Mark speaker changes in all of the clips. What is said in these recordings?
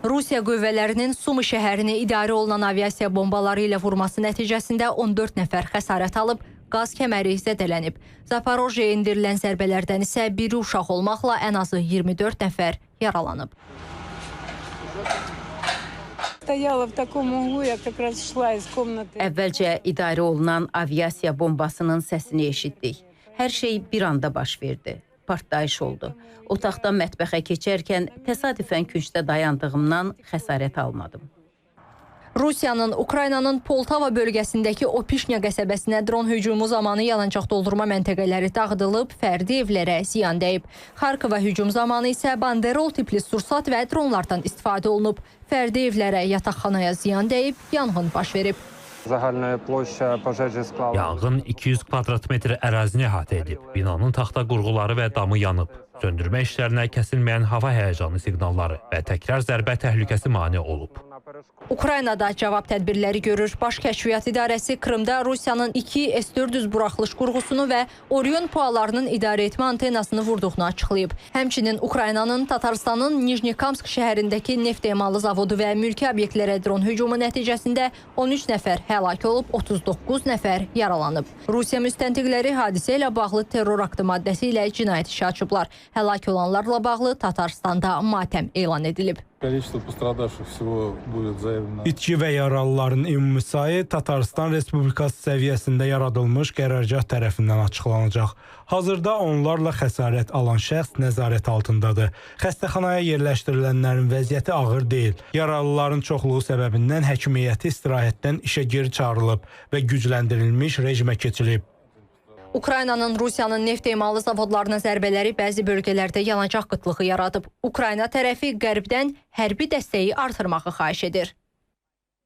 Speaker 1: Rusiya qüvvələrinin Sumı şəhərini idarə olunan aviasiya bombaları ilə vurması nəticəsində 14 nəfər xəsarət alıb, qaz kəməri zədələnib. Zaporojyeyə endirilən zərbələrdən isə biri uşaq olmaqla ən azı 24 nəfər yaralanıb.
Speaker 2: Стояла в таком углу, я как раз шла из комнаты.
Speaker 3: Əvvəlcə idarə olunan aviasiya bombasının səsini eşitdik. Hər şey bir anda baş verdi. Partlayış oldu. Otaqdan mətbəxə keçərkən təsadüfən küncdə dayandığımdan xəsarət almadım.
Speaker 1: Rusiyanın Ukraynanın Poltava bölgəsindəki Opişnya qəsəbəsinə dron hücumu zamanı yanacaq doldurma məntəqələri dağıdılıb, fərdi evlərə ziyan dəyib. Xarkova hücum zamanı isə banderol tipli sursat və dronlardan istifadə olunub. Fərdi evlərə, yataqxanaya ziyan dəyib, yanğın baş verib.
Speaker 4: Загальная площа пожежі склала
Speaker 5: Yanğın 200 kvadrat metr ərazini əhatə edib. Binanın taxta qurğuları və damı yanıb. Söndürmə işlərinə kəsilməyən hava həyəcanı siqnalları və təkrar zərbə təhlükəsi mane olub.
Speaker 4: на перешкоді.
Speaker 1: Ukraynada cavab tədbirləri görür. Baş Kəşfiyyat İdarəsi Krımda Rusiyanın 2 S-400 buraxılış qurğusunu və Orion PUA-larının idarəetmə antenasını vurduğunu açıqlayıb. Həmçinin Ukraynanın Tatarstanın Nijnikamsk şəhərindəki neft emalı zavodu və mülki obyektlərə dron hücumu nəticəsində 13 nəfər həlak olub, 39 nəfər yaralanıb. Rusiya müstəntiqləri hadisə ilə bağlı terror aktı maddəsi ilə cinayət işi açıblar. Həlak olanlarla bağlı Tatarstanda matəm elan edilib.
Speaker 6: Количество пострадавших всего будет заявлено.
Speaker 7: İtki və yaralıların ümumi sayı Tataristan Respublikası səviyyəsində yaradılmış qərargah tərəfindən açıqlanacaq. Hazırda onlarla xəsarət alan şəxs nəzarət altındadır. Xəstəxanaya yerləşdirilənlərin vəziyyəti ağır deyil. Yaralıların çoxluğu səbəbindən həkim heyəti istirahətdən işə geri çağırılıb və gücləndirilmiş rejimə keçilib.
Speaker 1: Ukraynanın Rusiyanın neft emalı zavodlarına zərbələri bəzi bölgələrdə yanacaq qıtlığı yaradıb. Ukrayna tərəfi qərbdən hərbi dəstəyi artırmağı xahiş edir.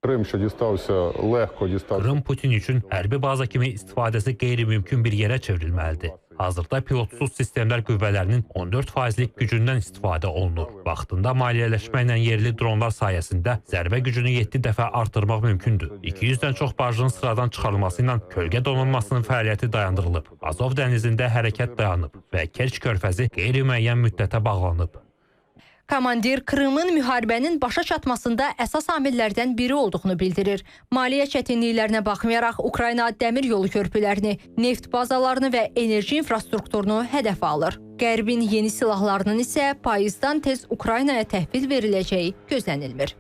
Speaker 6: Крим, що дістався, легко дістався.
Speaker 5: Krım Putin üçün hərbi baza kimi istifadəsi qeyri-mümkün bir yerə çevrilməlidir. Hazırda pilotsuz sistemlər qüvvələrinin 14 faizlik gücündən istifadə olunur. Vaxtında maliyyələşmə ilə yerli dronlar sayəsində zərbə gücünü 7 dəfə artırmaq mümkündür. 200-dən çox barjın sıradan çıxarılması ilə kölgə donanmasının fəaliyyəti dayandırılıb. Azov dənizində hərəkət dayanıb və Kerç körfəzi qeyri-müəyyən müddətə bağlanıb.
Speaker 1: Komandir Krımın müharibənin başa çatmasında əsas amillərdən biri olduğunu bildirir. Maliyyə çətinliklərinə baxmayaraq Ukrayna dəmir yolu körpülərini, neft bazalarını və enerji infrastrukturunu hədəfə alır. Qərbin yeni silahlarının isə payızdan tez Ukraynaya təhvil veriləcəyi gözlənilmir.